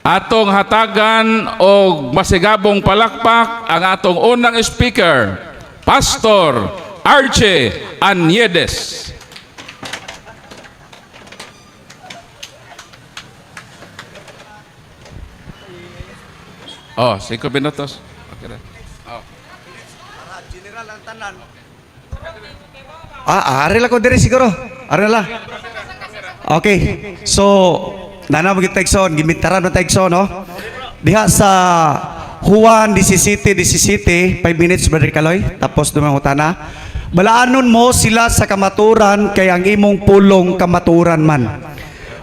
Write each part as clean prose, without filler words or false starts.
Atong hatagan og masigabong palakpak ang atong unang speaker, Pastor Archie Aniedes. Oh, 5 minutos. Okay na. Ah, ari lang ko diri siguro. Ari lang. Okay. So, nana mo gid Igsoon, gimitaran mo ta, Igsoon, no? Diha sa Juan 17:17, 5 minutes, Brother Kaloy, tapos dumangutana. Balaanon mo sila sa kamaturan kay ang imong pulong kamaturan man.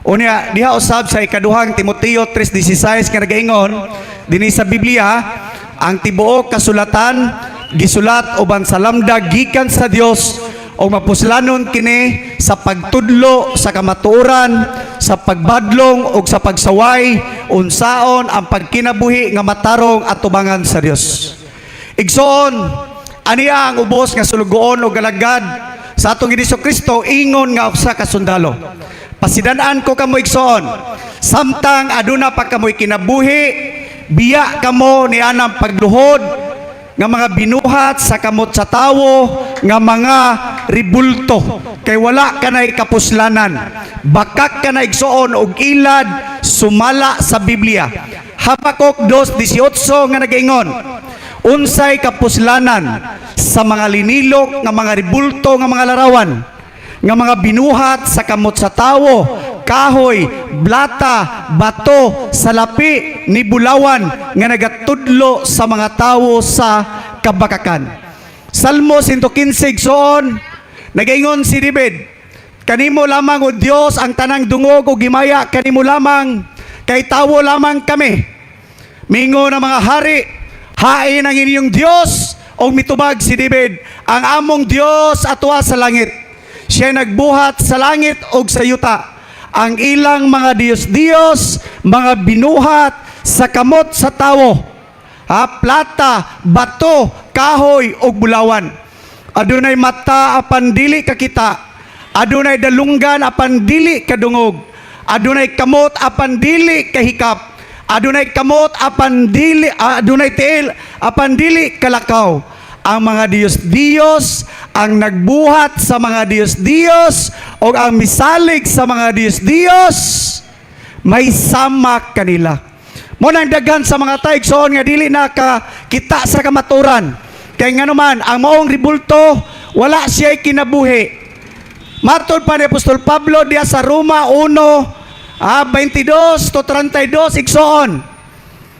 Unya, diha usab sa ikaduhang Timoteo 3:16 nga nagaingon dinhi sa Biblia, ang tibuok kasulatan gisulat uban sa lamdag gikan sa Dios o mapuslanon kini sa pagtudlo sa kamatuoran, sa pagbadlong ug sa pagsaway unsaon ang pagkinabuhi nga matarong at tubangan sa Dios. Igsoon, aniya ang ubos nga sulugoon og galagad sa atong Hesus Kristo ingon nga usa ka sundalo. Pasidan-an ko kamo, igsoon, samtang aduna pa kamoy kinabuhi, biya kamo ni anang pagluhod nga mga binuhat sa kamot sa tawo nga mga ribulto kay wala kanay kapuslanan. Bakak kana, igsoon, og ilad sumala sa Biblia. Habakuk 2:18 nga nagaingon, unsay kapuslanan sa mga linilok nga mga ribulto nga mga larawan nga mga binuhat sa kamot sa tawo, kahoy, blata, bato, salapi, ni bulawan nga nagatudlo sa mga tawo sa kabakakan. Salmo 115, igsoon, nagaingon si David, "Kanimo lamang, o Dios, ang tanang dungog ug gimaya kanimo lamang, kay tawo lamang kami." Mingon ang mga hari, "Hain ang inyong Dios?" Og mitubag si David, "Ang among Dios atuwa sa langit. Siya nagbuhat sa langit ug sa yuta." Ang ilang mga diyos-diyos, mga binuhat sa kamot sa tawo. Ha, plata, bato, kahoy ug bulawan. Adunay mata apan dili kakita. Adunay dalunggan apan dili kadungog. Adunay kamot apan dili kahikap. Adunay kamot apan dili, adunay tiil apan dili kalakaw. Ang mga diyos-diyos, ang nagbuhat sa mga diyos-diyos o ang misalig sa mga diyos-diyos may sama kanila. Mao nang daghan sa mga tawo, igsoon, nga dili na ka kita sa kamaturan. Kay ngano man ang maong ribulto wala siya kinabuhi. Matod pa ni Apostol Pablo diya sa Roma 1 22 to 32, igsoon.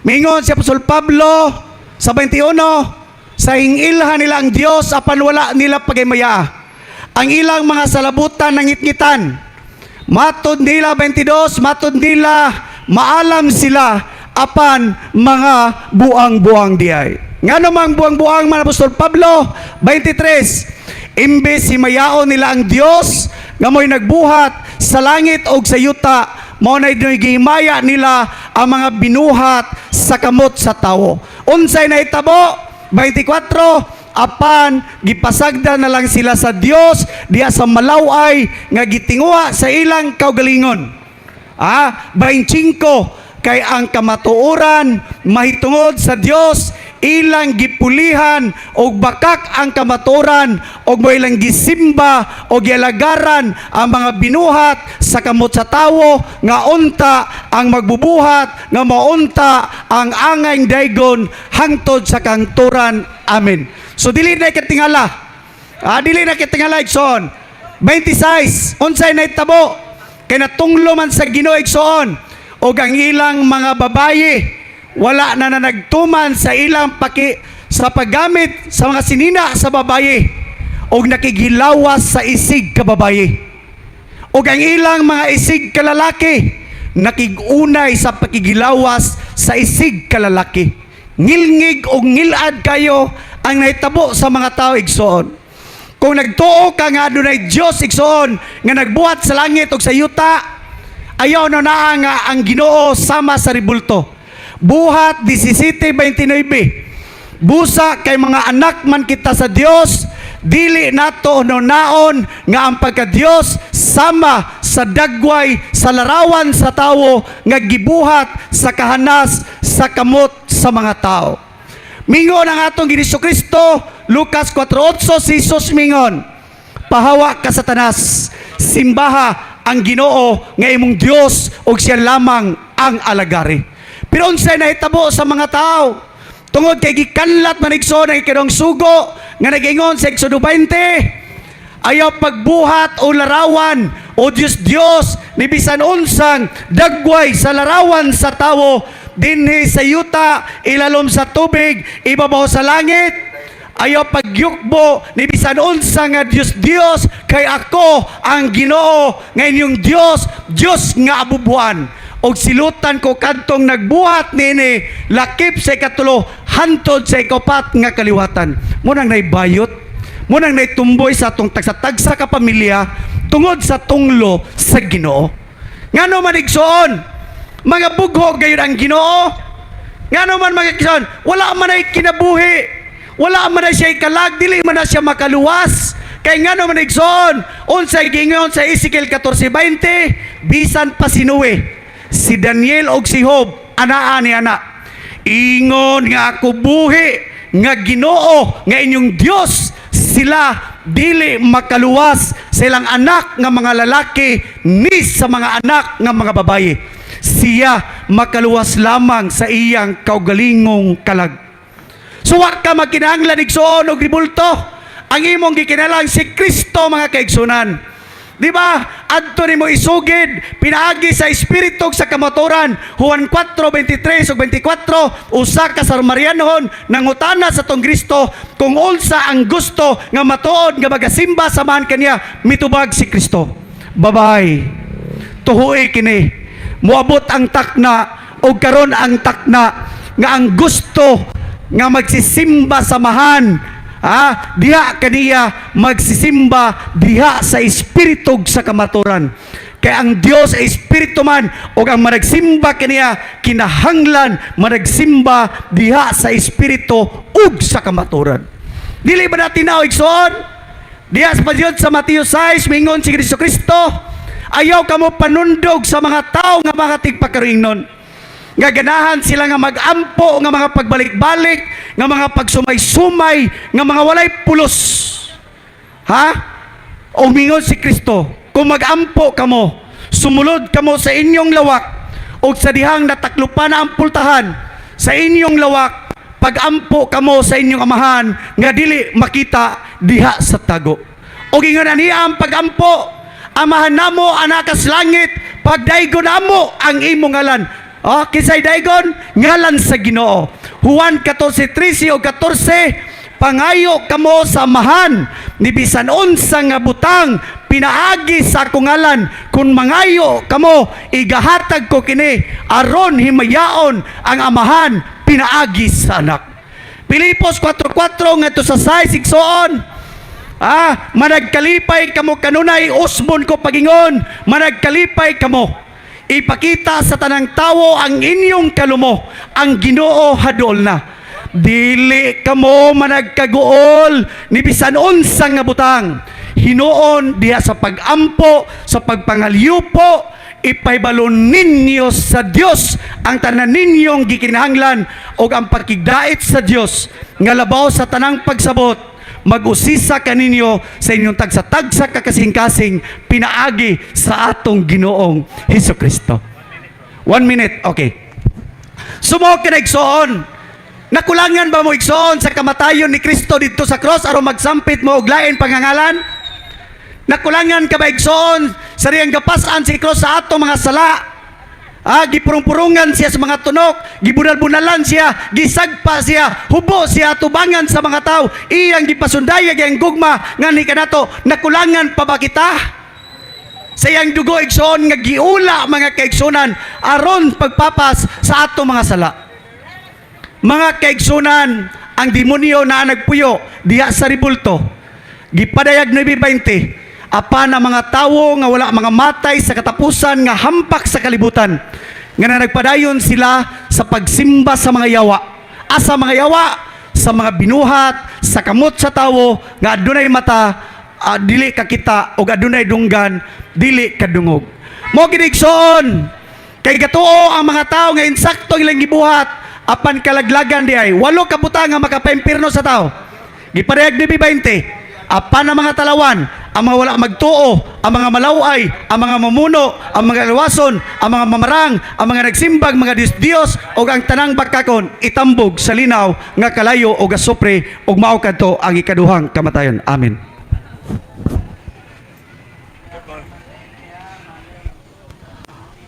Mingon si Apostol Pablo sa 21, sa hingilhan nila ang Dios apan wala nila pagimaya. Ang ilang mga salabutan nangitngitan. Matod nila 22, matod nila maalam sila apan mga buang-buang diay. Ngano mang buang-buang man, Apostol Pablo? 23, imbes himayaon nila ang Dios nga mo'y nagbuhat sa langit og sa yuta, mao na gihimaya nila ang mga binuhat sa kamot sa tawo. Unsay nahitabo? 24, apan gipasagda na lang sila sa Dios diya sa malaway nga gitinguha sa ilang kaugalingon. 25, kay ang kamatuoran mahitungod sa Dios ilang gipulihan og bakak ang kamatuoran og mo ilang gisimba og gialagaran ang mga binuhat sa kamot sa tawo nga unta ang magbubuhat nga maunta ang angay daygon hangtod sa kangturan. Amen. So dili na katingala. Dili na katingala, igsoon. 26, unsay nahitabo? Kay natunglo man sa Ginoo, igsoon, og ang ilang mga babaye wala na na nagtuman sa ilang paki sa paggamit sa mga sinina sa babaye og nakigilawas sa isig kababaye. Og ang ilang mga isig kalalaki nakig-unay sa pakigilawas sa isig kalalaki. Ngilngig og ngilad kayo ang nahitabo sa mga tao, igsoon. Kung nagtuo ka nga adunay Dios, igsoon, nga nagbuhat sa langit ug sa yuta, ayaw na naa nga ang Ginoo sama sa ribulto. Buhat 17:29. Busa kay mga anak man kita sa Dios, dili nato naon nga ang pagka-Dios sama sa dagway sa larawan sa tawo nga gibuhat sa kahanas sa kamot sa mga tao. Mingon ang atong Ginoong Kristo, Lucas 4:8, si Jesus mingon, "Pahawa ka, Satanas, simbaha ang Ginoo nga imong Dios ug siya lamang ang alagari." Pero unsay nahitabo sa mga tao? Tungod kay gikanlat man, igsoon, ang ikaduhang sugo nga nag-ingon sa Exodo 20, ayaw pagbuhat o larawan o Diyos Diyos ni bisan unsang dagway sa larawan sa tawo dinhi sa yuta, ilalom sa tubig, ibabaw sa langit. Ayaw pagyukbo ni bisan unsa nga Diyos Diyos, kay ako ang Ginoo nga inyong Dios, Dios nga abubuan. Og silutan ko kadtong nagbuhat niini lakip sa ikatulo hantod sa ikapat nga kaliwatan. Mao nang naibayot, mao nang naitumboy sa atong tagsa-tagsa ka pamilya tungod sa tunglo sa Ginoo. Ngano man, igsoon, mga bugho gayon ang Ginoo? Ngano man, mga igsoon, wala man ay kinabuhi? Wala man ay siya ikalag, dili man na siya makaluwas. Kay ngano man, igsoon, unsay gingon sa Ezekiel 14:20, bisan pa si Noe, si Daniel og si Job, anaa ni ana. "Ingon nga ako buhi nga Ginoo nga inyong Dios, sila dili makaluwas sa ilang anak nga mga lalaki ni sa mga anak nga mga babaye. Siya makaluwas lamang sa iyang kaugalingong kalag." So wa ka magkinahanglan, igsoon, og ribulto. Ang imong gikinahanglan si Kristo, mga kaigsunan. Di ba? Adto nimo isugid pinaagi sa espiritu ug sa kamatuoran. Juan 4:23 ug 24, usa ka Samarianhon nangutana sa atong Kristo kung unsa ang gusto nga matuod nga magasimba samahan kaniya. Mitubag si Kristo, "Babay, tuhui kini. Moabot ang takna o karon ang takna nga ang gusto nga magsisimba samahan diha kaniya magsisimba diha sa espiritu ug sa kamatuoran. Kay ang Dios ay espiritu man ug ang managsimba kaniya kinahanglan managsimba diha sa espiritu ug sa kamatuoran." Dili ba natin na, igsoon? Diha sa pagyud sa Mateo 6, mingon si Kristo Kristo, "Ayaw kamo panundog sa mga tao nga mga tigpakaringnon nga ganahan sila nga mag-ampo nga mga pagbalik-balik, nga mga pagsumay-sumay, nga mga walay pulos." Ha? O mingon si Kristo, "Kung mag-ampo kamo, sumulod kamo sa inyong lawak o sa dihang nataklupan na ang pultahan sa inyong lawak, pag-ampo kamo sa inyong amahan nga dili makita diha sa tago." O ingon niya ang pag-ampo, "Amahan namo anaa kas langit, pagdaygon namo ang imong ngalan." Oh, kinsay daygon? Ngalan sa Ginoo. Juan 14:13 o 14, "Pangayo kamo sa Amahan ni bisan unsa nga butang pinaagi sa akong ngalan. Kung mangayo kamo, igahatag ko kini aron himayaon ang Amahan pinaagi sa Anak." Pilipos 4:4 ngadto sa 6, igsoon. Managkalipay kamo kanunay, usbon ko pagingon, managkalipay kamo. Ipakita sa tanang tawo ang inyong kalumo, ang Ginoo haduol na. Dili kamo managkaguol ni bisan unsa nga butang. Hinuon diha sa pagampo, sa pagpangalyupo, ipahibalo ninyo sa Dios ang tanan ninyong gikinahanglan, ug ang pakigdait sa Dios nga labaw sa tanang pagsabot mag-usisa kaninyo sa inyong tagsa-tagsa kakasing-kasing pinaagi sa atong Ginoong Hesus Kristo. One minute, okay. So mao kina, igsoon. Nakulangan ba mo, igsoon, sa kamatayon ni Kristo dito sa cross aron magsampit mo og lain pangangalan? Nakulangan ka ba, igsoon, sa dihang gapas-an si cross sa atong mga sala? Gipurong-purungan siya sa mga tunok, gibunal-bunalan siya, gisagpa siya, hubo siya tubangan sa mga tao, iyang gipasundayag ang gugma nga ni kanato. Nakulangan pa ba kita? Sa iyang dugo, igsoon, nga giula, mga kaigsunan, aron pagpapas sa atong mga sala. Mga kaigsunan, ang demonyo na nagpuyo diha sa ribulto. Gipadayag 9:20, apan ang mga tawo nga wala mga matay sa katapusan nga hampak sa kalibutan, nga na nagpadayon sila sa pagsimba sa mga yawa. Asa mga yawa? Sa mga binuhat, sa kamot sa tawo, nga adunay mata dili kakita ug adunay dunggan dili kadungog. Mao gid, igsoon, kay gatuo ang mga tao nga insakto ilang gibuhat, apan kalaglagan di ay. Walo ka butang nga makapaimpirno sa tao. Giparehag 9:20. Apan ang mga talawan, ang mga wala magtuo, ang mga malaway, ang mga mamuno, ang mga lawason, ang mga mamarang, ang mga nagsimbag mga Diyos, o ang tanang bakakon, itambog sa linaw nga kalayo o asupre, ug mao kadto ang ikaduhang kamatayon. Amen.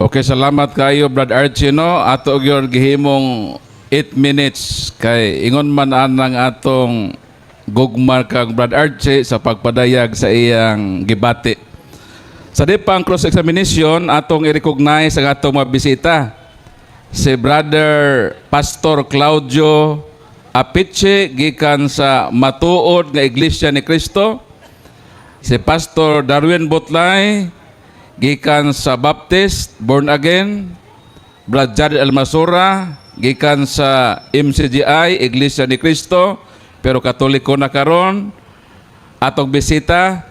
Okay, salamat kayo, Brad Archie, no? Ato gyud gihimong 8 minutes kay ingon man anang atong gugma kang Brad Archie sa pagpadayag sa iyang gibati. Sa di pang cross-examination, atong i-recognize ang atong mga bisita. Si Brother Pastor Claudio Apiche gikan sa Matuod nga Iglesia ni Cristo. Si Pastor Darwin Butlay gikan sa Baptist Born Again. Brad Jared Almasura gikan sa MCGI Iglesia ni Cristo, pero Katoliko na karon. Atong bisita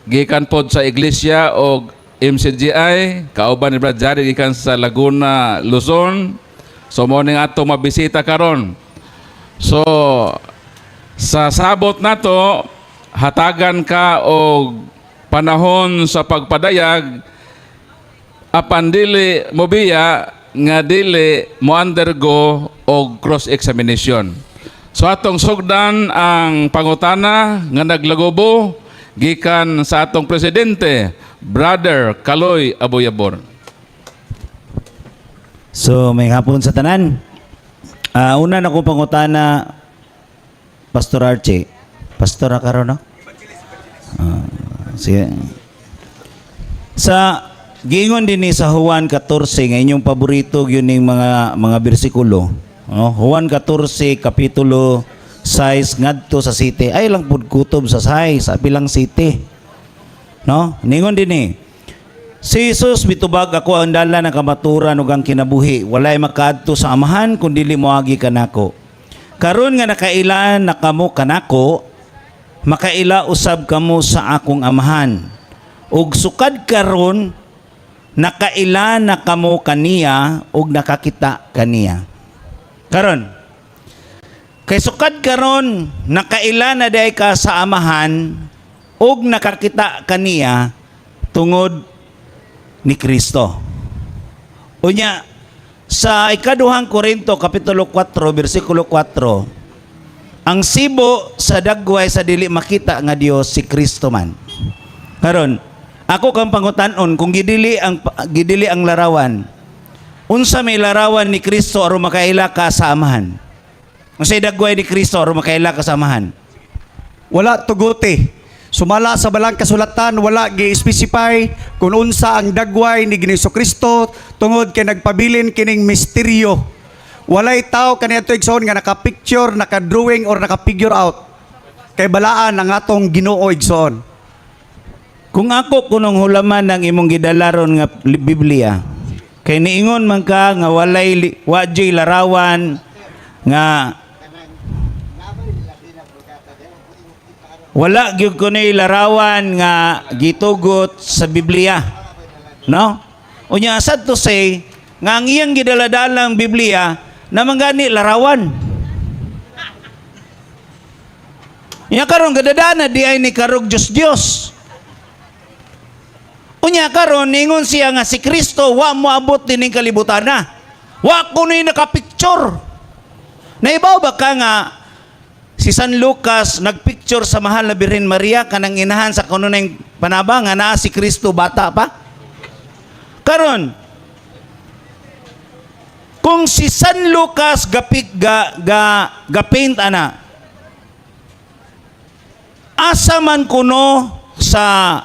gikan pod sa Iglesia og MCGI, kauban ni Brad Jared gikan sa Laguna, Luzon. So mao ning atong mabisita karon. So sa sabot nato, hatagan ka og panahon sa pagpadayag, apan dili mobiya nga dili mo undergo og cross examination. So atong sugdan ang pangutana nga naglagubo gikan sa atong presidente, Brother Kaloy Aboyabor. So, maayong hapon sa tanan. Una na kong pangutana, Pastor Archie. Pastor karon, no? Sige. Sa giingon din ni sa Juan 14 nga inyong paborito yun ning mga bersikulo. No? Juan 14 kapitulo 6 ngadto sa 7. Ay lang pud kutob sa 6, apilang 7. No? Ningon din ni si Jesus mitubag, "Ako ang dalan, ang kamaturan ug ang kinabuhi. Walay makaadto sa Amahan kun dili moagi kanako. Karon nga nakaila na kamo kanako, makaila usab kamo sa akong Amahan. Ug sukad karon nakaila na kamo kaniya ug nakakita kaniya." Karon, kay sukad karon nakaila na diay ka sa Amahan ug nakakita kaniya tungod ni Kristo. Unya sa ikaduhang Korinto kapitulo 4 bersikulo 4, ang sibo sa dagway sa dili makita nga Dios si Kristo man. Karon, ako kang pangutan-on, kung gidili ang larawan, unsa may larawan ni Kristo aron makaila ka sa Amahan? Unsay dagway ni Kristo aron makaila ka sa Amahan? Wala tuguti. Sumala sa balang kasulatan, wala gi-specify kung unsa ang dagway ni Ginoong Kristo tungod kay nagpabilin kining misteryo. Walay tao kaniadto, igsoon, nga naka-picture, naka-drawing or naka-figure out. Kay balaan ang atong Ginoo, igsoon. Kung ako kunong hulaman ng imong gidalaron nga Biblia, kay niingon man ka nga walay wa juy larawan nga wala gyud kunoy larawan nga gitugot sa Biblia. No? Unya sad to say nga ang iyang gidala-dalang Biblia naman gani larawan. Nya karon gadadana di ay ni karog Dios Dios. Unya karon ningon siya nga si Kristo wa moabot dining kalibutan na. Wa kunoy nakapicture. Naibaw ba ka nga si San Lucas nagpicture sa mahal na Birhen Maria kanang inahan sa kuno ning panaba nga naa si Kristo bata pa? Karon kung si San Lucas gapik ga ga ga paint ana, asa man kuno sa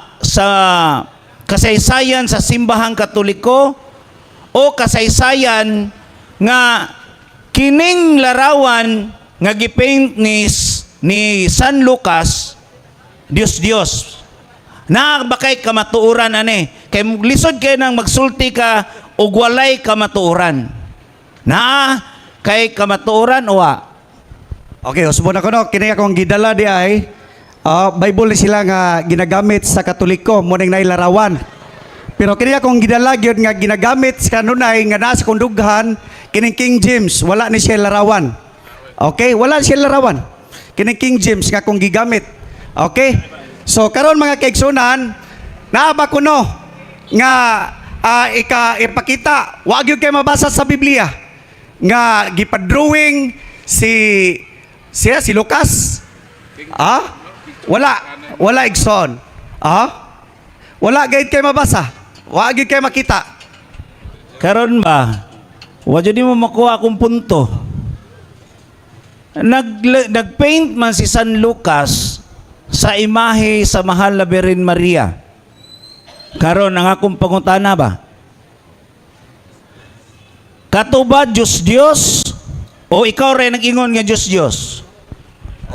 kasaysayan sa simbahang Katoliko o kasaysayan nga kining larawan nga gipaint ni San Lucas Dios Dios na ba kay kamatuoran ani? Kay lisod kay nang magsulti ka og walay kamatuoran. Naa kay kamatuoran o wa? Okay, usbon ako, no. Kini akong gidala di ay Ah, Bible ni sila nga ginagamit sa Katoliko, mo ning naay larawan. Pero kini akong gidala gyud nga ginagamit sa kanunay nga naa sa kundughan, kining King James, wala ni siya larawan. Okay, wala siya larawan. Kining King James nga akong gigamit. Okay? So karon, mga kaigsunan, naa ba kuno nga ika ipakita, wa gyud kay mabasa sa Biblia nga gipadrawing si siya, si Lucas? Ah? Wala. Wala, igsoon. Ah? Wala gayud kay mabasa. Wa gyud kay makita. Karon ba, wa jud mo makuha akong punto. Nagpaint man si San Lucas sa imahe sa mahal na Birhen Maria. Karon ang akong pangutana ba? Kato ba Diyos Diyos o ikaw rin nag-ingon nga Diyos Diyos?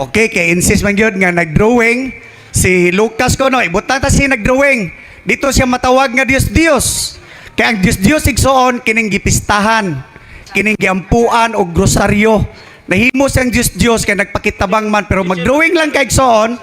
Okay, kay insist man gyud nga nagdrawing si Lucas ko, no, ibutang ta siya nagdrawing. Dito siya matawag nga Dios Dios. Kay ang Dios Dios, igsoon, kining gipistahan, kining giampuan og rosaryo. Nahimo siyang Dios Dios kay nagpakitabang man, pero magdrawing lang kay, igsoon,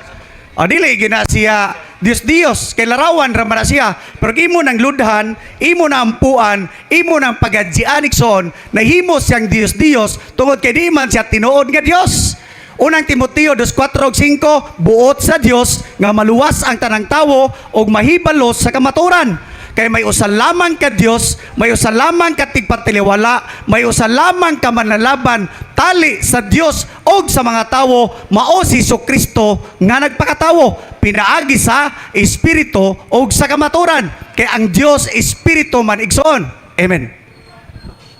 o dili gina siya Dios Dios kay larawan ra man na siya. Pero imo nang ludhan, imo na ampuan, imo nang pagadjian, igsoon, nahimo siyang Dios Dios tungod kay di man siya tinuod nga Dios. Unang Timoteo 2:4 ug 5, buot sa Dios nga maluwas ang tanang tawo ug mahibalo sa kamaturan. Kay may usa lamang ka Dios, may usa lamang ka tigpatiliwala, may usa lamang ka manlalaban tali sa Dios ug sa mga tawo, mao si Kristo nga nagpakatawo pinaagi sa espiritu ug sa kamaturan. Kay ang Dios espiritu man, igsoon. Amen.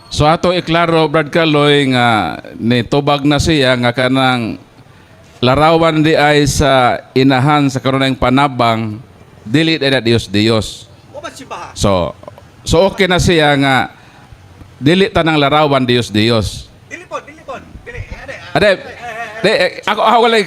So ato iklaro, Brad Kaloy, nga ni tubag na siya nga kanang larawan di ay sa inahan sa karunang panabang dili na Dios Dios. So okay na siya nga dili tanang larawan Dios Dios. Dili po, dili po. Dili. Ade, di, eh, ako wala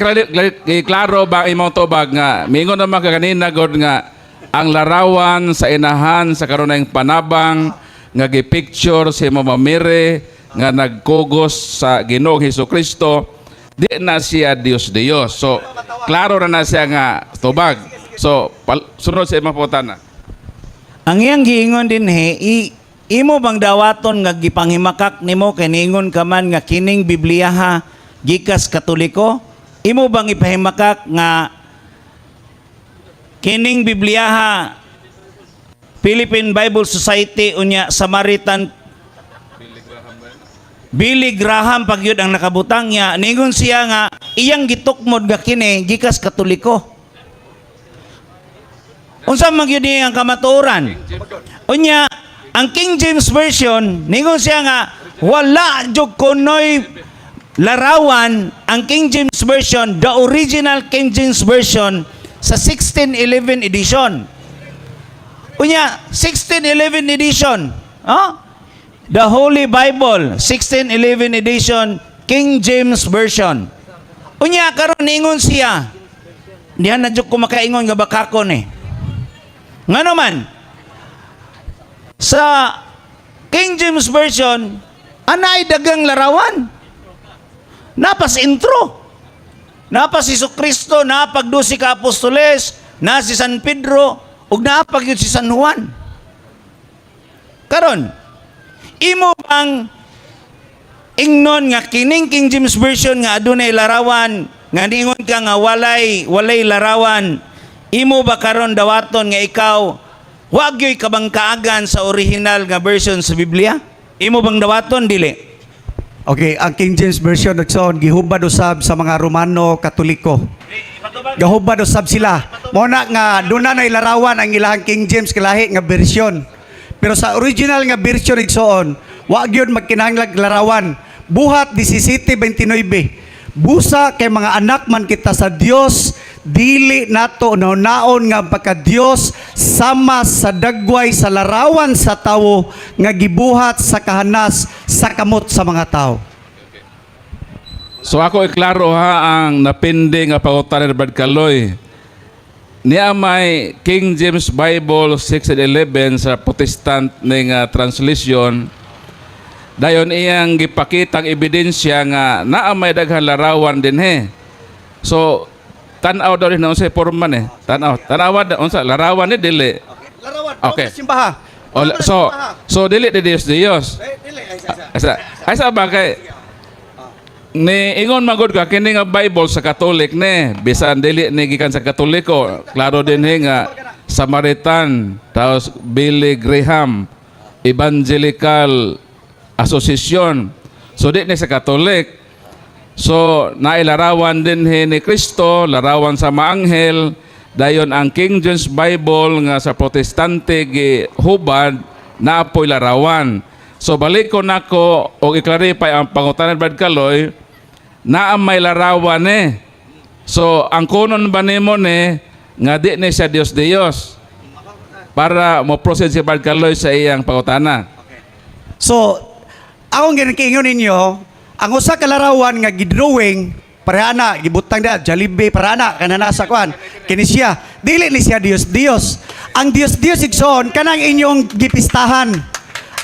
iklaro ba ang imong tubag nga mingon naman ka kanina god nga ang larawan sa inahan sa karunang panabang nga gipicture si Mama Mary nga nagkugos sa Ginoong Hesus Kristo, di na siya Dios Dios. So klaro na na siya nga tubag. So sunod sa imong putana. Ang iyang giingon dinhi, imo bang dawaton nga gipanghimakak nimo kay niingon ka man nga kining Bibliyaha gikas Katoliko? Imo bang ipahimakak nga kining Bibliyaha Philippine Bible Society unya Samaritan Billy Graham pag yun ang nakabutang niya, ningon siya nga iyang gitukmod nga kini gikas Katoliko? Unsa man gyud ang kamatuoran? Unya ang King James Version, ningon siya nga wala jud kunoy larawan ang King James Version, the original King James Version sa 1611 edition. Unya 1611 edition, huh? The Holy Bible 1611 edition King James Version. Unya karon ningon siya, diha na jud ko makaingon nga bakakon eh. Ngano man sa King James Version anay dagang larawan. Napas intro. Napas si Kristo, napag 12 ka apostoles, na si San Pedro, ug napag yun si San Juan. Karon, imo bang ingnon nga kining King James Version nga adunay larawan, nga niingon ka nga walay larawan, imo ba karon dawaton nga ikaw wag yo'y kabangkaagan sa original nga version sa Biblia? Imo bang dawaton dili? Okay, ang King James Version, igsoon, gihubad usab sa mga Romano Katoliko. Gahubad usab sila. Mo na nga doon na ilarawan ang ilahang King James kalahi nga version. Pero sa original nga version, igsoon, wa gyud magkinahanglag larawan. Buhat 17:29. Busa kay mga anak man kita sa Dios, dili nato naon nga pagka Dios sama sa dagway sa larawan sa tawo nga gibuhat sa kahanas sa kamot sa mga tao. So ako iklaro ha ang napindi nga pangutana ni Brad Kaloy. Niya may King James Bible 6 and 11 sa Protestant ning translation. Dayon iyang gipakitang ebidensya nga naa may daghang larawan dinhi. So Tan-aw daw rin na unsay porma ni. Tan-aw. Tanawa da unsa larawan ni dili. Larawan. Okay. Simbaha. O, so dili di Dios Dios. Asa ay sa ba kay ni ingon magod ka kini nga Bible sa Catholic ni bisan dili ni gikan sa Katoliko, klaro din he nga Samaritan, tapos Billy Graham Evangelical Association, so di ni sa Catholic. So nailarawan din he ni Kristo, larawan sa mga anghel. Dayon ang King James Bible nga sa Protestante gihubad, naapoy larawan. So balik ko nako og i-clarify ang pangutana, Brad Kaloy, naa may larawan eh. So ang kunon ba nimo ni nga di ni siya Dios Dios? Para mo proceed si Brad Kaloy sa iyang pangutana. So, akong ginakiingon ninyo, ang usa ka larawan nga gidrawing, pareha na, gibutang da, Jollibee, pareha na, kanana sa kuan. Kini siya, dili ni siya Dios Dios. Ang Dios Dios, igsoon, kanang inyong gipistahan.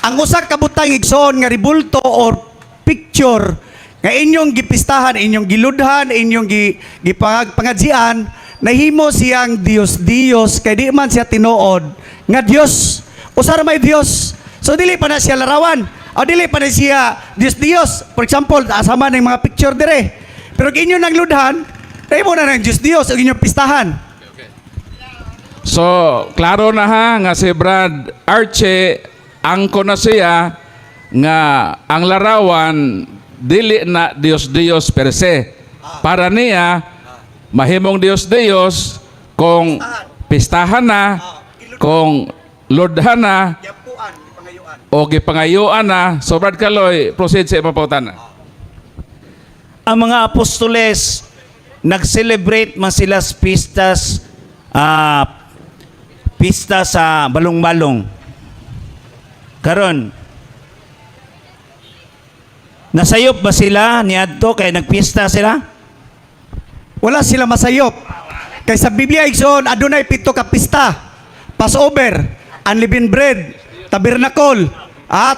Ang usa ka butang, igsoon, nga ribulto or picture nga inyong gipistahan, inyong giludhan, inyong gipangadzian, nahimo siyang Dios Dios kay di man siya tinuod nga Dios. Usa ra may Dios. So dili pa na siya larawan. O dili pa na siya Dios Dios. For example, asama ng mga picture dire. Pero kung inyo nang ludhan, nahimo na ng Dios Dios ang inyong pistahan. So, klaro na ha nga si Brad Archie angko na siya nga ang larawan dili na Dios Dios per se. Para niya mahimong Dios Dios kung pistahan na, kung lordhan na, o gipangayuan na. So Brad Kaloy, proceed sa imong pangutana. Ang mga apostoles, nag-celebrate man sila sa pistas, pista sa balong-balong. Karon, nasayop ba sila niadto kay nagpista sila? Wala sila masayop. Kay sa Biblia, igsoon, adunay pito ka pista. Passover, unleavened bread, tabernacle,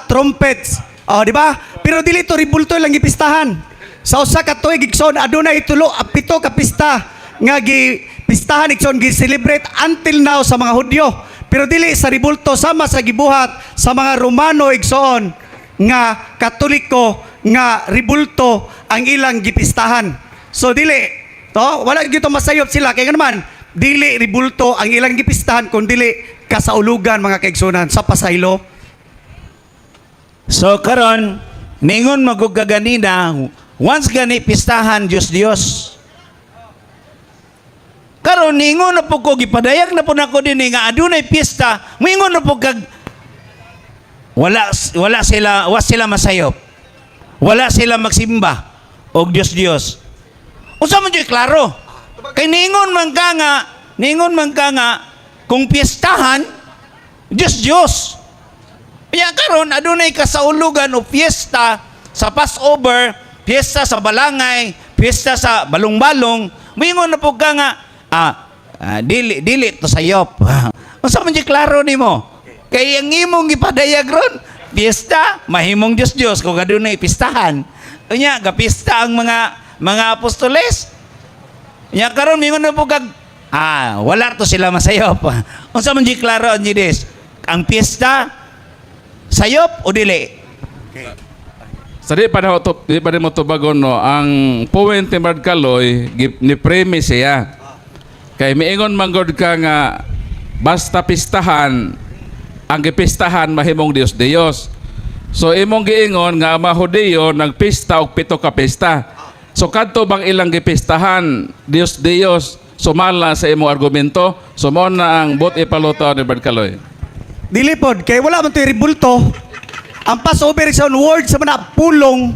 trumpets. Oh, di ba? Pero dili to ribulto lang gipistahan. Sa usa ka tuig, igsoon, adunay tulo pito ka pista nga gipistahan, igsoon, gi-celebrate until now sa mga Hudyo. Pero dili sa ribulto sama sa gibuhat sa mga Romano, igsoon, nga Katoliko nga ribulto ang ilang gipistahan. So dili to, wala gyud to masayop sila kay naman dili ribulto ang ilang gipistahan kun dili kasaulugan, mga kaigsunan, sa pasaylo. So karon, ningon magug ka ganina, once gani pistahan Dios Dios. Karon ningon na po ko, gipadayag na po nako dinhi nga adunay pista, moingon na po kag wala sila wa sila masayop. Wala sila magsimba og Dios Dios. Unsa man jud klaro? Kay ningon man ka nga kung piestahan Dios Dios. Kaya karon adunay kasaulugan o fiesta sa Passover, fiesta sa balangay, fiesta sa balong-balong, moingon na po ka nga dili dili to sayop. Unsa man jud klaro nimo? Kay ang imong gipadayag ron, fiesta, mahimong Dios Dios kung adunay pistahan. Unya gapista ang mga apostoles. Nya karon mingon na po kag wala to sila masayop. Unsa man jud klaro ang dis? Ang piyesta sayop o dili? Sa di pa na to, di pa mo tubagon no, ang point ni Brad Kaloy ni premise siya. Kay miingon man gud ka nga basta pistahan, ang gipistahan mahimong Dios Dios. So imong giingon nga ang mga Hudiyo nagpista og pito ka pista. So kadto bang ilang gipistahan Dios Dios sumala sa imong argumento? So mao na ang buot ipaluto ni Brad Kaloy. Dili pod kay wala man to'y ribulto. Ang Passover is on word sa mga pulong,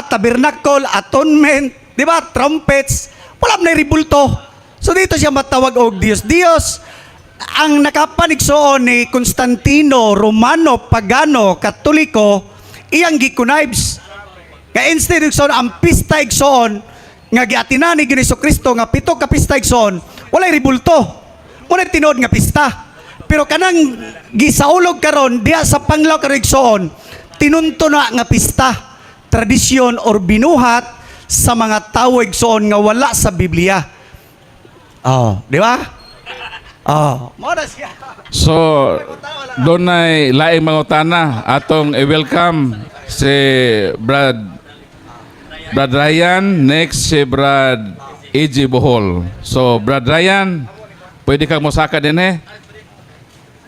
tabernacle, atonement, di ba? Trumpets, wala man ribulto. So dito siya matawag og Dios Dios. Ang nakapanigsoon ni Constantino, Romano, Pagano, Katoliko, iyang gikunibes. Nga instead, igsoon, ang pista, igsoon, nga giatinan ni Hesus Kristo nga pito ka pista, igsoon, walay ribulto. Walay tinuod nga pista. Pero kanang gisaulog karon diha sa panglaw karon, igsoon, tinunto na nga pista, tradisyon or binuhat sa mga tawo, igsoon, nga wala sa Biblia. Oh, di ba? Oh, mao na siya. So, dunay laing mangutana, atong i-welcome si Brad Ryan, next si Brad AJ Bohol. So, Brad Ryan, pwede kang mosaka din eh.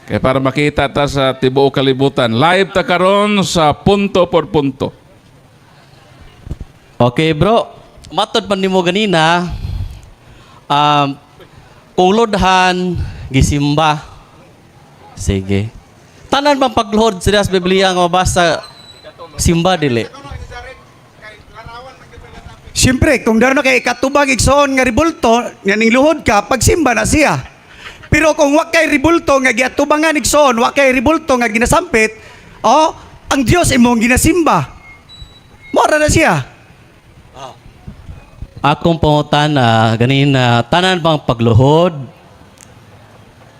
Kaya para makita ta sa tibuok kalibutan. Live ta karon sa Punto por Punto. Okay, bro. Matod man nimo ganina, kung lodhan, gisimba. Sige. Tanan bang pagluhod sila sa Biblia nga mabasa simba dili? Siyempre, kung dano kay katubag, igsoon, nga ribulto, nga ning luhod ka, pagsimba na siya. Pero kung wa kay ribulto nga giatubangan, igsoon, wa kay ribulto nga ginasampit, oh, ang Dios imong ginasimba. Mora na siya. Akong pangutana ganina, tanan bang pagluhod?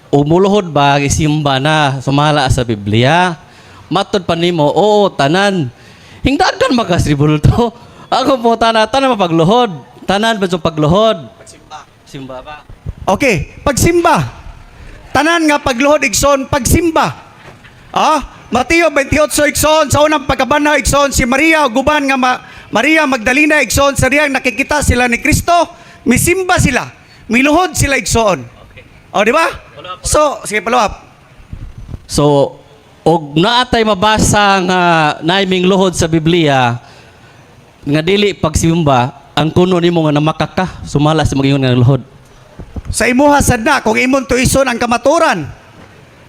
Umuluhod ba gisimba na sumala sa Biblia? Matod pa nimo, oo, tanan. Hingdaghan makas ribulto. Akong pangutana, tanan ba pagluhod? Tanan ba yung pagluhod? Simba. Simba ba? Okay, pagsimba. Tanan nga pagluhod, igsoon, pagsimba. Mateo 28, igsoon, sa unang pagkabana, igsoon, si Maria guban nga Maria Magdalena, igsoon, sa riyang nakikita sila ni Kristo, misimba sila, miluhod sila, igsoon. O, di ba? So, sige, follow up. So, og naatay mabasa nga naiming luhod sa Biblia nga dili pagsimba, ang kuno nimo nga namakaka sumala sa mag-ingon nga luhod? Sa imuha sad na kung imong tuison ang kamaturan.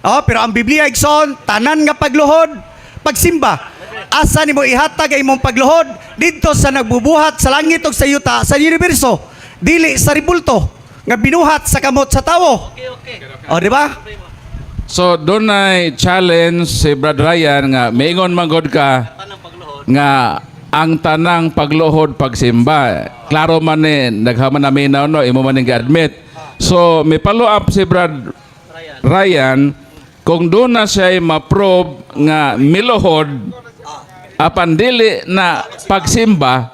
Oh, pero ang Biblia, igsoon, tanan nga pagluhod, pagsimba. Asa nimo ihatag ang imong pagluhod? Didto sa nagbubuhat sa langit ug sa yuta, sa universo. Dili sa ribulto nga binuhat sa kamot sa tawo. Okay. Oh, di ba? So, dunay challenge si Brad Ryan nga maingon man gud ka nga ang tanang pagluhod pagsimba. Klaro man ni, naghaman na minaw no, imo man ning admit. So, may follow up si Brad Ryan kung doon na siya ma-prove nga miluhod apan dili na pagsimba,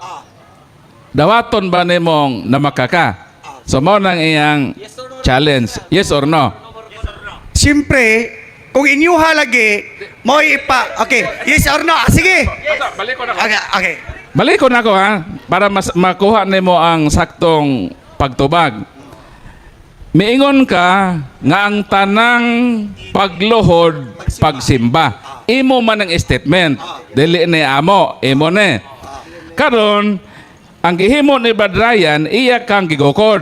dawaton ba nimong namakaka? So mao nang iyang challenge. Yes or no? Siyempre, kung inyuha lagi, mo ipa. Okay, yes or no? Ah, sige. Balik ko na. Okay. Balik ko na ako ha, para mas makuha nimo ang saktong pagtubag. Miingon ka nga ang tanang pagluhod pagsimba. Imo man ang statement. Dili ni amo, imo ni. Karon, ang gihimo ni Brad Ryan, iya kang gigukod.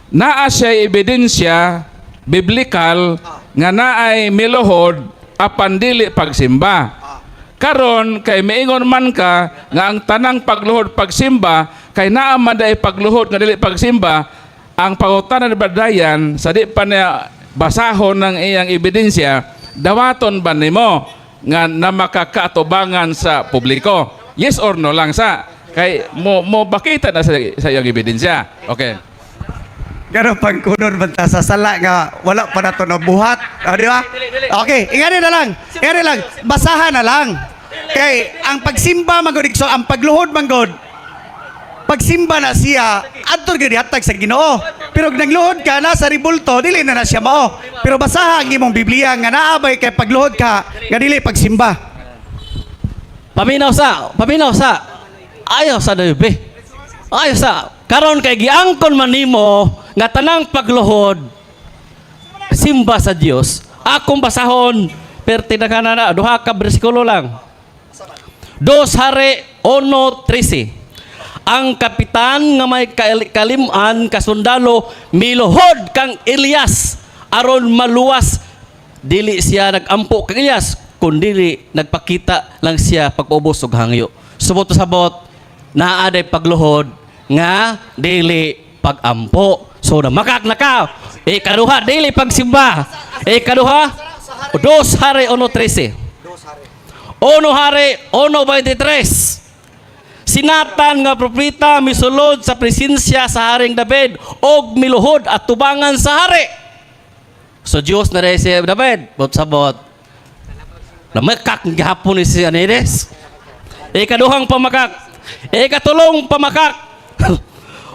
Naa siya ebidensya biblical nga naay miluhod apan dili pagsimba. Karon kay miingon man ka nga ang tanang pagluhod pagsimba, kay naa man day pagluhod nga dili pagsimba, ang pangutana ni Brad Ryan sa di pa niya basahon ng iyang ebidensya, dawaton ba nimo nga namakakaatubangan sa publiko? Yes or no lang sa kay mo mo bakita na sa iyang ebidensya. Okay. Gano pangkunon banta sa sala nga wala pa nato nabuhat. O, di ba? Okay, ingani na lang. Ingani lang. Basahan na lang. Kay ang pagsimba man gud, so ang pagluhod man gud. Pagsimba na siya, adto gyud hatag sa Ginoo. Pero kung nagluhod ka na sa ribulto, dili na na siya mao. Pero basaha ang imong Biblia nga naabay kay pagluhod ka nga dili pagsimba. Paminaw sa, paminaw sa. Ayaw sa be. Ayaw sa. Karon kay giangkon man nimo nga tanang pagluhod simba sa Dios. Akong basahon perti na kana na duha ka bersikulo lang. 2 Hari 1:13. Ang kapitan nga may kaliman kasundalo miluhod kang Elias aron maluwas. Dili siya nagampo kang Elias kundili nagpakita lang siya pag-ubos og hangyo. Subot sabot naa day pagluhod nga dili pagampo. So namakak na ka. Ikaduha, dili pagsimba. Ikaduha, 2 Hari 1:13. 1 Hari 1:23. Si Nathan nga propeta misulod sa presensya sa Haring David og miluhod at tubangan sa hari. So Dios na rin si David, bot sabot. Namakak gihapon ni si Anedes. Ikaduhang pamakak. Ikatulong pamakak.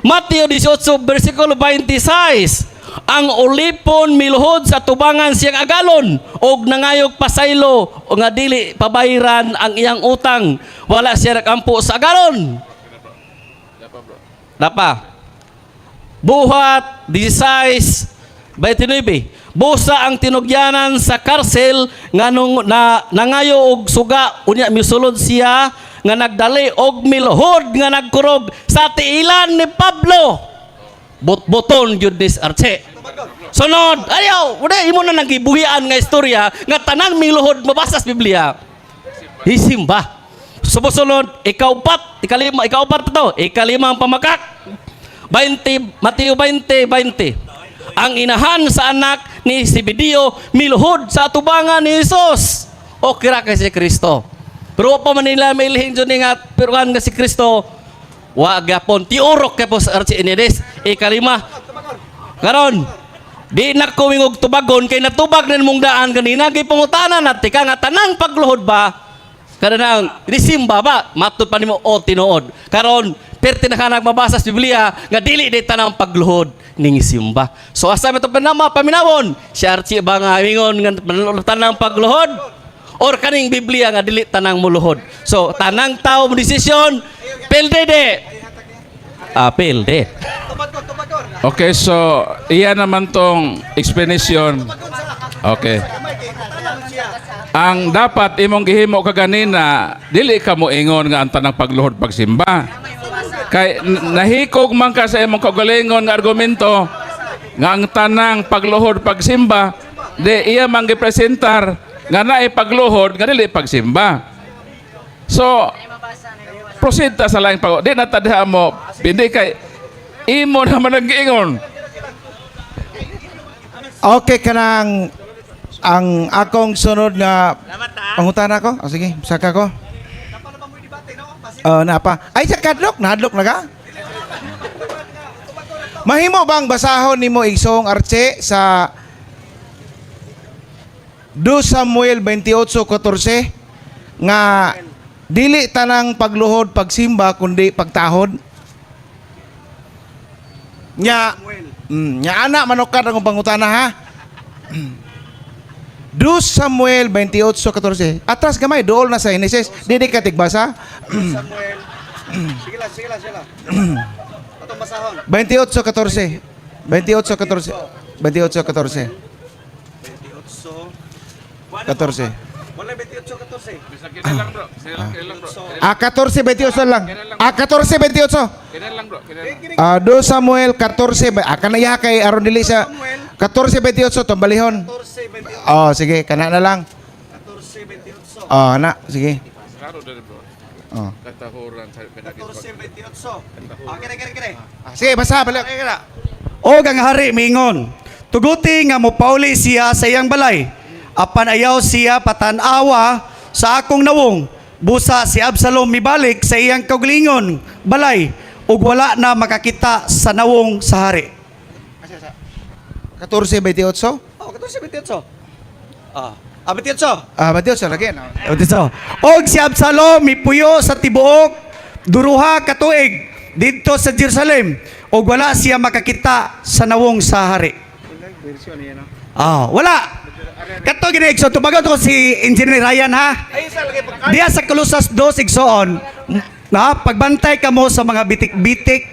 Mateo 18 versikulo 26. Ang ulipon miluhod sa tubangan siyang agalon og nangayog pasaylo o nga dili pabayran ang iyang utang. Wala siya nakampo sa agalon. Napa. Buhat 16:29. Busa ang tinugyanan sa karsel nga nung, na, nangayo og suga, unya misulod siya nga nagdali og miluhod nga nagkurog sa tiilan ni Pablo. Bot-boton gyud ni Arche. Sunod, ayaw, wala imo na nang gibuhian nga istorya nga tanan miluhod mabasa sa Biblia. Hisimba. Sumusunod, ikaupat, ikalima, ikaupat to, ikalimang pamakak. 20, Mateo 20, 20. Ang inahan sa anak ni Zebedeo miluhod sa atubangan ni Jesus. O kira kay si Kristo. Pero wa pa man nila mailhin dyan nga pero nga si Kristo wa gapon tiurok kay po sa Archie Inedes. Ikalima. Karon, di na ko mingog tubagon kay natubag na mong daan kanina kay pangutana na tika nga tanang pagluhod ba kada nang nisimba ba matud pa nimo o tinuod. Karon perti na ka nagmabasa sa Biblia nga dili di tanang pagluhod ning simba. So asa man to panama paminawon si Archie ba nga ingon nga tanang pagluhod or kaning Biblia nga dili tanang muluhod? So tanang tao mo desisyon, pilde de. Ah, pilde. Okay, so iya naman tong explanation. Okay. Ang dapat imong gihimo kaganina, dili ka mo ingon nga ang tanang pagluhod pagsimba. Kay nahikog man ka sa imong kaugalingon nga argumento nga ang tanang pagluhod pagsimba, di iya man gipresentar nga naay pagluhod nga dili pagsimba. So, proceed ta sa laing pag di na tadha mo, hindi kay imo naman ang giingon. Okay, kanang ang akong sunod nga pangutana ko. Oh, sige, saka ko. Oh, napa. Ay, sa kadlok, nahadlok na ka? Mahimo bang basahon nimo igsoong Arche sa 2 Samuel 28:14 nga dili tanang pagluhod pagsimba kundi pagtahod? Nya, nya ana manukad ang pangutana ha. 2 Samuel 28:14. Atras gamay, dool na sa Genesis. Dili ka tigbasa. Sige lang, sige lang, sige lang. Atong basahon. 28:14. 28:14. 28:14. 14. Wala 28:14. Ah, 14:28 lang. Ah, 14:28. Ah, 2 Samuel 14. Ah, kana iya kay aron dili sa 14:28 tambalihon. 14:28. Oh, sige, kana na lang. 14:28. Oh, na, sige. Oh. 14:28. Ah, kere kere kere. Ah, sige, basa balik. Og ang hari miingon, "Tuguti nga mopauli siya sa iyang balay. Apan ayaw siya patan-awa sa akong nawong. Busa si Absalom mibalik sa iyang kaugalingon balay ug wala na makakita sa nawong sa hari." 14:28. Oh, 14:28. Ah, ah 28. Ah, 28 lagi no. 28. Og si Absalom mipuyo sa tibuok duruha ka tuig didto sa Jerusalem ug wala siya makakita sa nawong sa hari. Ah, wala. Kato gini igsoon, tubagon ko si Engineer Ryan ha. Diya sa Colosas 2 igsoon, na pagbantay kamo sa mga bitik-bitik,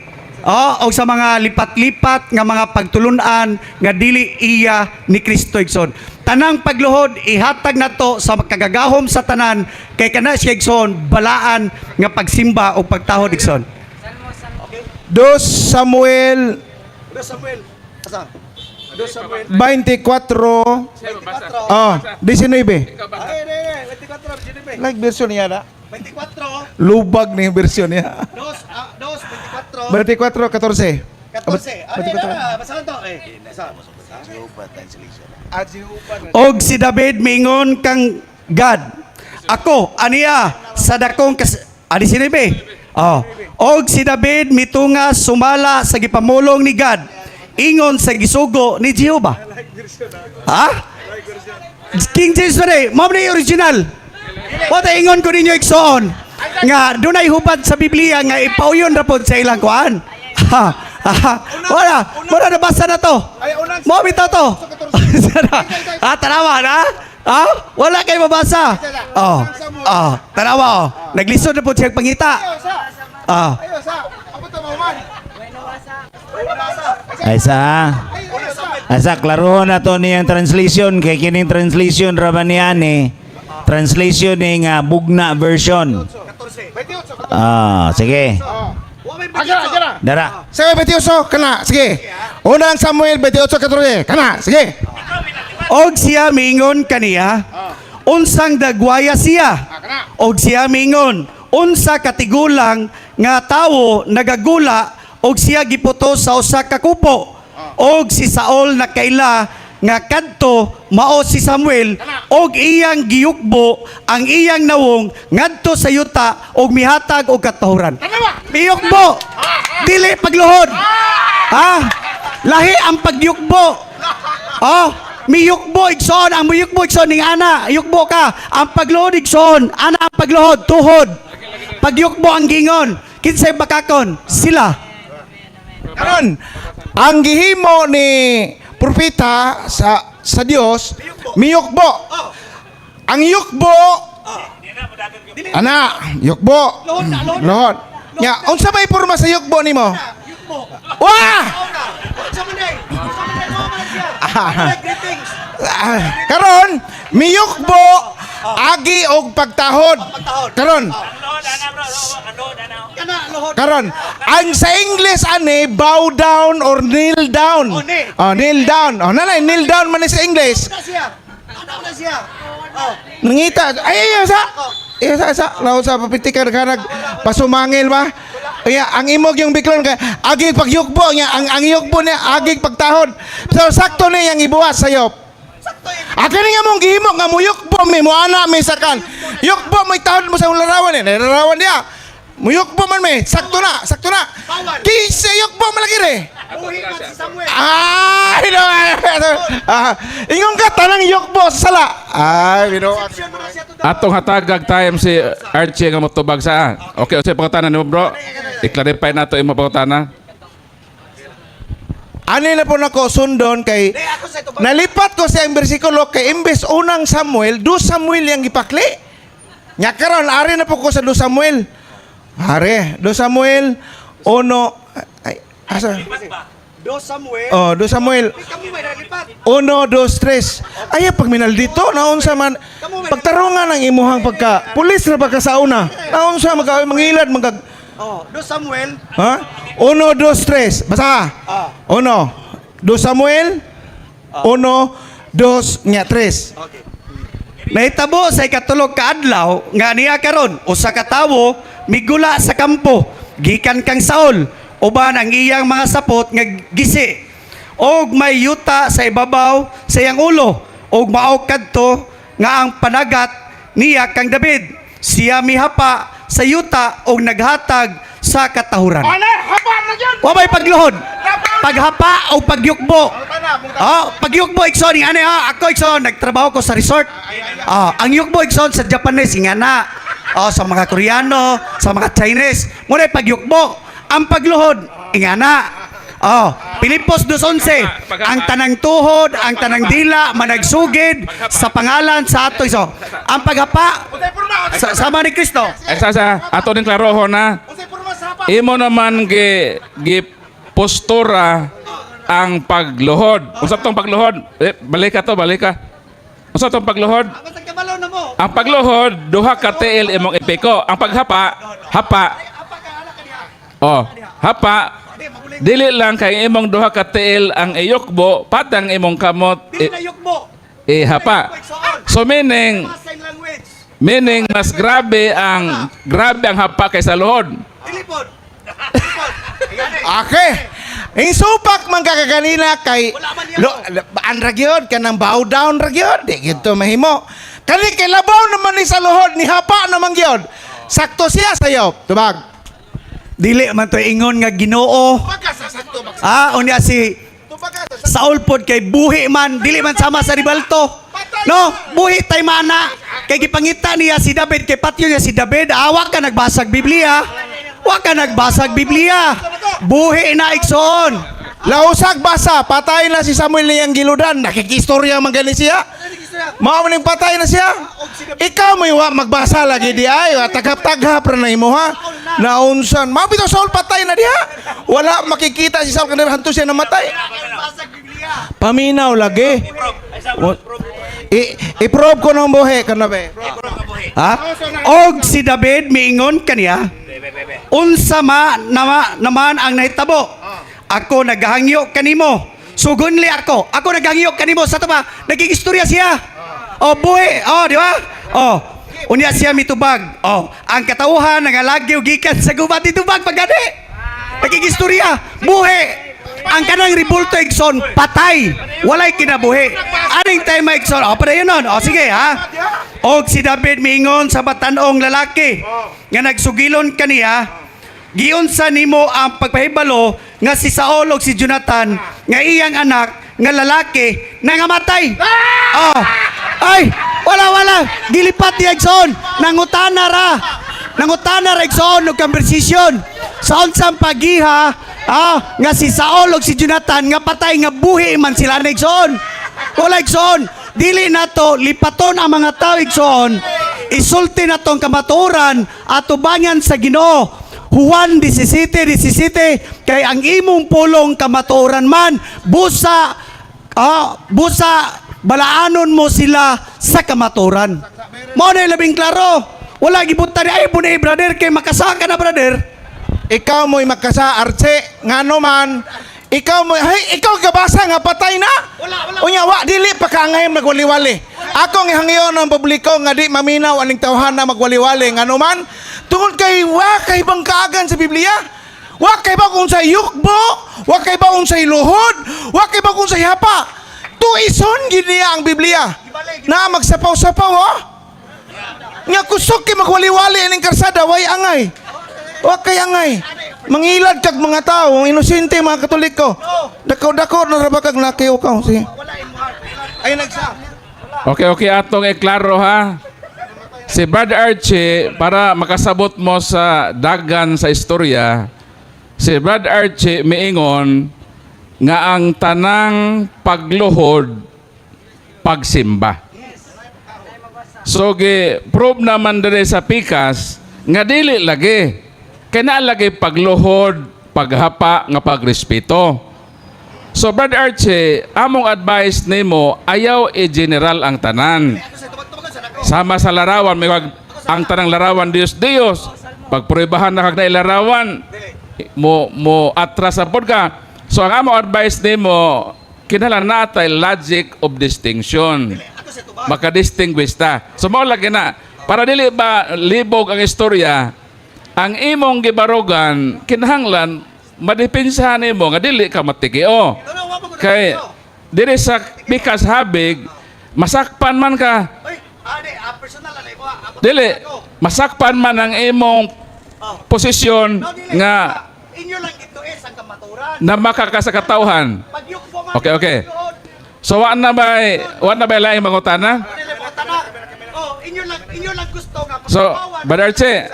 oh, o sa mga lipat-lipat nga mga pagtulunan nga dili iya ni Kristo igsoon. Tanang pagluhod ihatag nato sa makagagahom sa tanan kay kana siya igsoon balaan nga pagsimba o pagtahod igsoon. 2 Samuel 2 Samuel. Asa? 2 Samuel. 24. Oh, 19. Ay, ay, ay, 24, 19. Like version niya na. 24, Lubag ni yung version niya. 2, 2, 24. 24, 14. 14. Ay, na, basahan to. Eh, asa? Ah, Og si David mingon kang God, "Ako aniya sa dakong kas ani sinibi." Oh. Og si David mitunga sumala sa gipamulong ni God, ingon sa gisugo ni Jehova. Ha? King James pa rin. Mao ni original. Wa ingon ko ninyo igsoon nga dunay hubad sa Biblia nga ipauyon ra pod sa ilang kuan. Ha, ha, wala, wala nabasa na to. Ay, unang- Mo bitaw to. Ah, tanawa na. Ah, wala kay mabasa. Oh. Oh, tanawa oh. Naglisod na po siya pangita. Ah. Ayo sa. Abo to mahuman. Ay sa Asa klarohon na to niyang translation kay kining translation ra ba niya ni translation ni nga bugna version. Ah, sige. Agara, agara. Dara. Samuel 28 kana, sige. Unang Samuel 28:14 kana, sige. Og siya miingon kaniya, unsang dagwaya siya. Og siya miingon, unsa katigulang nga tawo nagagula og siya giputo sa usa ka kupo. Og si Saul nakaila nga kadto mao si Samuel og iyang giyukbo ang iyang nawong ngadto sa yuta og mihatag og katahuran. Miyukbo. Dili pagluhod. Ha? Lahi ang pagyukbo. Oh, miyukbo igsoon ang miyukbo igsoon ning ana, yukbo ka. Ang pagluhod igsoon, ana ang pagluhod, tuhod. Pagyukbo ang gingon. Kinsay bakakon? Sila. Karon, ang gihimo ni propeta sa Dios, miyukbo. Ang yukbo ana, yukbo. Lohod. Nya, unsa may porma sa yukbo nimo? Wah! Ah, karon, miyukbo agi og pagtahod. Karon, karon, ang sa English ani bow down or kneel down. Oh, kneel down. Oh, nanay, kneel down man ni sa English. Nangita. Ay, ay, sa. Ay, sa. Law sa papitikar ka nag pasumangil ba? Kaya ang imog yung biklon kay agi pagyukbo niya ang yukbo niya agi pagtahod. So sakto ni yang ibuhat sayop. Akin nga mong gihimo nga muyukbo mi mo ana mi sakan. Yukbo may tahod mo sa larawan eh. Larawan niya. Muyukbo man mi. Sakto na, sakto na. Kinsa yukbo man lagi re. Ay, no. Ah, ingon ka tanang yukbo sa sala. Ay, bino. Atong hatagag time si Archie nga motubag sa. Okay, unsay pangutana nimo bro? I-clarify nato imo pangutana. Ani na po nako sundon kay nalipat ko sa bersikulo kay imbes unang Samuel, do Samuel yang gipakli. Nya karon ari na po ko sa do Samuel. Are, do Samuel uno ay asa? Do Samuel. Oh, do Samuel. Uno, dos, tres. Ay, pag minal dito, naunsa man. Pagtarungan ang imuhang pagka. Pulis na ba ka sa una? Naunsa, magka, mangilad, magka, Oh, do Samuel. Ha? Uno, dos, tres. Basta. Uno. Dos Samuel. Uno, dos, nya, tres. Nahitabo sa ikatulog ka adlaw nga niya karon usa ka tawo migula sa kampo gikan kang Saul uban ang iyang mga sapot nga gisi og may yuta sa ibabaw sa iyang ulo og mao kadto nga ang panagat niya kang David. Siya mihapa sa yuta og naghatag sa katahuran. Wa may pagluhod. Paghapa o pagyukbo. Oh, pagyukbo igsoon ni ani ha, ako igsoon nagtrabaho ko sa resort. Oh, ang yukbo igsoon sa Japanese nga na. Oh, sa mga Koreano, sa mga Chinese, mo na pagyukbo. Ang pagluhod ingana. Oh, Pilipos 2:11, ang tanang tuhod, ang tanang dila managsugid sa pangalan sa ato iso. Ang paghapa sa, sama ni Kristo. Ay sa ato ning klarohon na. Imo naman gi gi postura ang pagluhod. Unsa tong pagluhod? Eh, balik ka to, balik ka. Unsa tong pagluhod? Ang pagluhod, duha ka tiil imong ipiko. Ang paghapa, hapa. Oh, hapa. Dili lang kay imong duha ka tiil ang iyukbo, patang imong kamot yukbo. ihapa. So meaning, Sign language. meaning mas grabe ang hapa kaysa luhod. Dilipod. Okay. Ang supak man kakaganina kay lo, an ra gyud kanang bow down ra gyud di gyud to mahimo. Kani kay labaw naman ni sa luhod ni hapa naman gyud. Sakto siya sayo. Tubag. Dili man to ingon nga Ginoo. Ah, unya si Saul pod kay buhi man, dili man sama sa ribalto. No, buhi tay mana. Kay gipangita niya si David kay patyo niya si David. Awa ka nagbasag Biblia. Wa ka nagbasag Biblia. Buhi na, igsoon. Lausag basa, patay na si Samuel niyang giludan. Nakikistorya man gani siya. Mao man ning patay na siya. Ikaw mo wa magbasa lagi di ay, tagap-tagap ra na imo ha. Naunsan, mao bitaw Saul patay na diha. Wala makikita si Saul kanang hanto siya namatay. Paminaw lagi. I i-probe ko ng buhi kanabi. Ha? Og si David miingon kaniya, "Unsa ma nama, naman ang nahitabo? Ako nagahangyo kanimo. Sugunli ako. Ako nagahangyo kanimo." Sa ba? Naging istorya siya. Oh, buhi. Oh, di ba? Oh. Unya siya mitubag. Oh, ang katawhan nangalagyo gikan sa gubat, itubag pagani. Naging istorya. Buhi. Ang kanang ribulto, igsoon, patay. Walay kinabuhi. Aning time, igsoon? Oh, padayon nun. Oh, sige ha. Og si David miingon sa batanong lalaki nga nagsugilon kaniya, "Giunsa nimo ang pagpahibalo nga si Saul ug si Jonathan nga iyang anak nga lalaki nangamatay?" Oh. Ay, wala wala. Gilipat ni igsoon. Nangutana ra. Nangutana ra, igsoon, og conversation. Sa unsang pagiha nga si Saul ug si Jonathan nga patay nga buhi man sila na, igsoon. Wala, igsoon. Dili nato lipaton ang mga tao, igsoon. Isulti nato ang kamatuoran, atubangan sa Ginoo. Juan 17:17, kay ang imong pulong kamatuoran man, busa balaanon mo sila sa kamatuoran. Mao na labing klaro. Wala gibutan ni ay bunay, brother, kay makasaka na, brother. Ikaw mo'y makasa arche ngano man ikaw mo hey, ikaw gabasa nga patay na. Unya wa dili pa kaangay magwaliwali. Ako ang ihangyon ng publiko nga di maminaw aning tawhana magwaliwali ngano man tungod kay wa kay bangkaagan sa Biblia. Wa kay ba kung sa yukbo, wa kay ba kung sa luhod, wa kay ba kung sa hapa. Tuison gid niya ang Biblia. Na magsapaw-sapaw oh. Nga kusog kay magwaliwali ining karsada way angay. Wa kay angay. Mangilad kag mga tao, inosente mga Katoliko. Dako-dako na ra ba kag nakiukaw sige. Ay nagsa. Okay, atong iklaro ha. Si Brad Archie, para makasabot mo sa dagan sa istorya, si Brad Archie miingon nga ang tanang pagluhod pagsimba. So gi prove naman dire sa pikas nga dili lagi. Kay naa lagi pagluhod, paghapa nga pagrespeto. So Brad Archie, among advice nimo ayaw i-general ang tanan. Sama sa larawan, may wag ang tanang larawan Dios Dios. Pagpruebahan na kag na larawan, mo mo atras sa pod ka. So ang among advice nimo kinahanglan natay logic of distinction. Maka-distinguish ta. So mao lagi na para dili ba libog ang istorya, ang imong gibarugan kinahanglan madepensahan nimo nga dili ka matikio. Kay diri sa pikas habig masakpan man ka. Dili masakpan man ang imong posisyon nga Inyo lang ito is ang kamatuoran. Na makakasakatawhan. Pagyukbo man. Okay. So wa na bay laing mangutana? Oh, inyo lang gusto nga So, Brother Archie,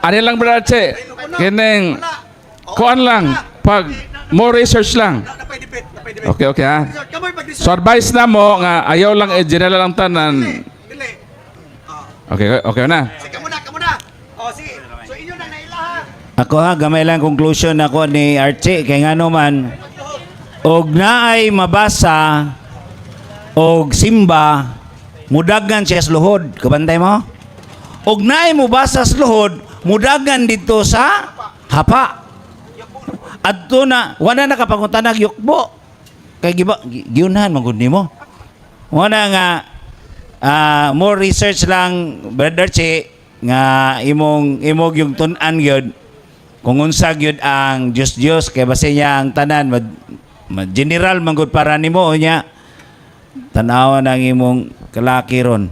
ani lang, Brother Archie, kining kuan lang pag more research lang. Okay ha. So advice na mo nga ayaw lang i-general ang tanan. Okay na. Oh, sige. So inyo nang nailaha. Ako ha, gamay lang conclusion ako ni Archie kay ngano man og naay mabasa og simba mudagan siya sa luhod, kabantay mo, og naay mubasa sa luhod mudagan dito sa hapa. Adto na wala na kapangutanag yukbo kay giba giunhan man gud nimo. Wala nga more research lang, Brother Che, nga imong imog yung tun-an gyud kung unsa gyud ang Dios Dios kay base niya ang tanan general man gud para nimo. Nya tan-awa ang imong kalaki ron.